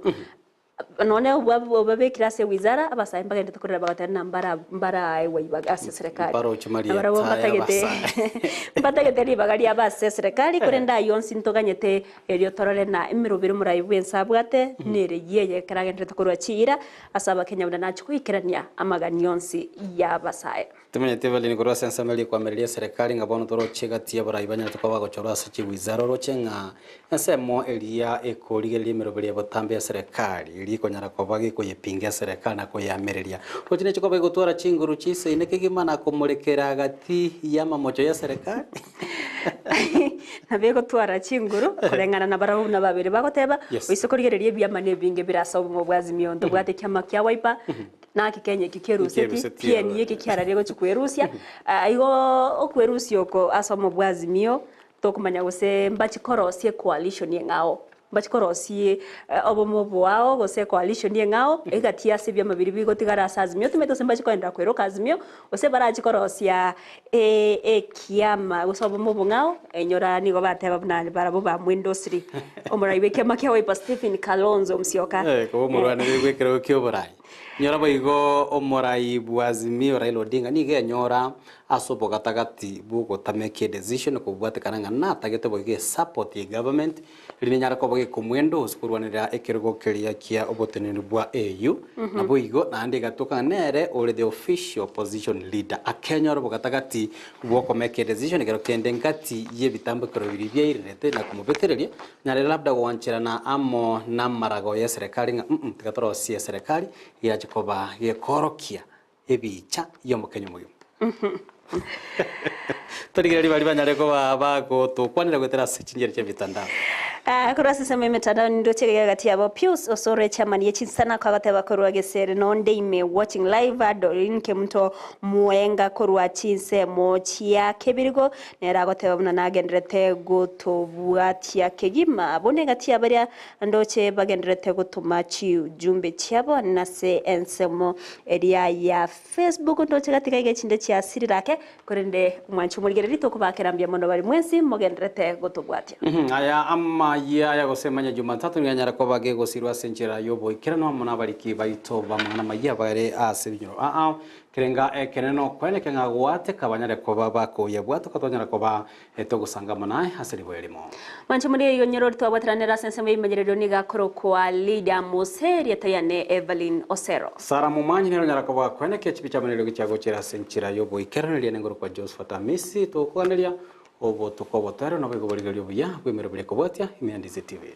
S3: Nonye obabekire ase ewizara, abasae mbagenderete korera bagoteba ng'a mbara mbaraegwe ribaga ase eserekari.
S1: Mbaroche
S3: Na barabwo
S1: marieta
S3: mbatagete
S1: y'abasae.
S3: mbatagete ribaga riabo ase eserekari, korende ayio onsi ntoganyete Erio torore na emeroberi omorai bw'ense abwate, nere yeye ekero agenderete korua chiira ase Abakenya buna nachie goikerania amagani onsi y'abasae.
S1: Timanyeti Evelyn korwa ase ensemo eria ekwamireria eserekari ng'a bono toroche gati y'abarai banyarete koba bagochorwa ase chiwizara oroche ng'a ensemo eria ekorigereria emeroberi ya botambe y'eserekari eria ekonyara koba gekoyepinga eserekari na koyeamereria roche nechi koba egotwara chinguru chiisaine kegima na komorekera gati y'amamocho y'eserekari.
S3: Nabo egotwara chinguru koreng'ana na barabwo buna babere bagoteba,
S1: Yes.
S3: oise korigereria ebiama na ebinge bire ase obomo bwa Azimio ntobwate ekiama kia Wiper, naki Kenya ekio keruseti,
S1: Keruseti
S3: PNU
S1: oro.
S3: eke kiararia gochia kwerusia, igo okwerusia oko ase obomo bwa Azimio, tokomanya gose mbachi korosia ecoalition eng'ao. Mbachi korosie obomo bwao gose ecoalition eng'ao egati ase ebiama biria bigotigara ase Azimio, timanyeti gose mbachi koenderera kweroka Azimio, gose barachi korosia ekiama gose obomo obong'ao, enyora nigo bateba buna barabwo bamwendosiri omorai bw'ekiama kia Wiper Stephen Kalonzo Musyoka.
S1: Koba omorwanereri bw'ekerogo kia oborai. Nyora boigo omorai bwa Azimio Raila Odinga nigo enyora ase obogatagati bw'ogotameka edecision kobwatekana ng'a natagete boigo esupport ye government erinde enyare koba gekomwendorse korwanerera ekerogo keria kia oboteneneri bwa AU naboigo naende egatoka ng'a nere ore the official opposition leader akenyora obogatagati bw'okomeka edecision ekero kende ngati y'ebitambokero biria biairerete na komobetereria Nyarire labda gwancherana amo namarago y'eserekari ng'a mm tiga torosie eserekari gerache koba gekoorokia ebicha y'omokenyi omogima. Torigereria baria banyare koba bagotokwanera goetera ase chinchera chi'emitandao.
S3: Ah, korwa ase ensemo y'emetandao nindoche iga gati yabo Pius Osoro echairman ye chinsanako agoteba korwa Gesere nonde ime watching live Doreen Kemunto Mwenga korwa chinsemo chia Kebirigo Nere agoteba buna nagendererete gotobwatia kegima. Abwo negati ya baria ndoche bagendererete gotoma chijumbe chiabo nase ensemo eria ya Facebook. Ndoche gati gaiga echinde chiasirire ake, korende omwanchi omorigereria tokobakera mbuya mono bari mwensi mogendererete gotobwatia.
S1: Aya amayia aya gose manya Jumatatu nigo anyare koba gegosirwa ase enchera y'oboikeranu amo nabariki baito b'amang'ana amayia bare ase ebinyoro aa Kerenga ekenene nokweneke ng'a goateka banyare koba bakoyebwata tonyara koba togosanga amo naye ase riboyo erimo.
S3: Mwanche muri eyio nyerori twabwateranera ase ensemo y'ebimanyererio nigo akorokwa Lydia Mose erieta riane Evelyn Osero.
S1: Sara Momanyi nere onyara koba kweneke chibicha amo neriogi chiagochera ase enchera y'oboikeranu riane ngorokwa Josephat Amisi togokoganeria obotuko obotoereru naboigo borigereria obuya bw'emeroberi ekobwatia ime ya Ndizi TV.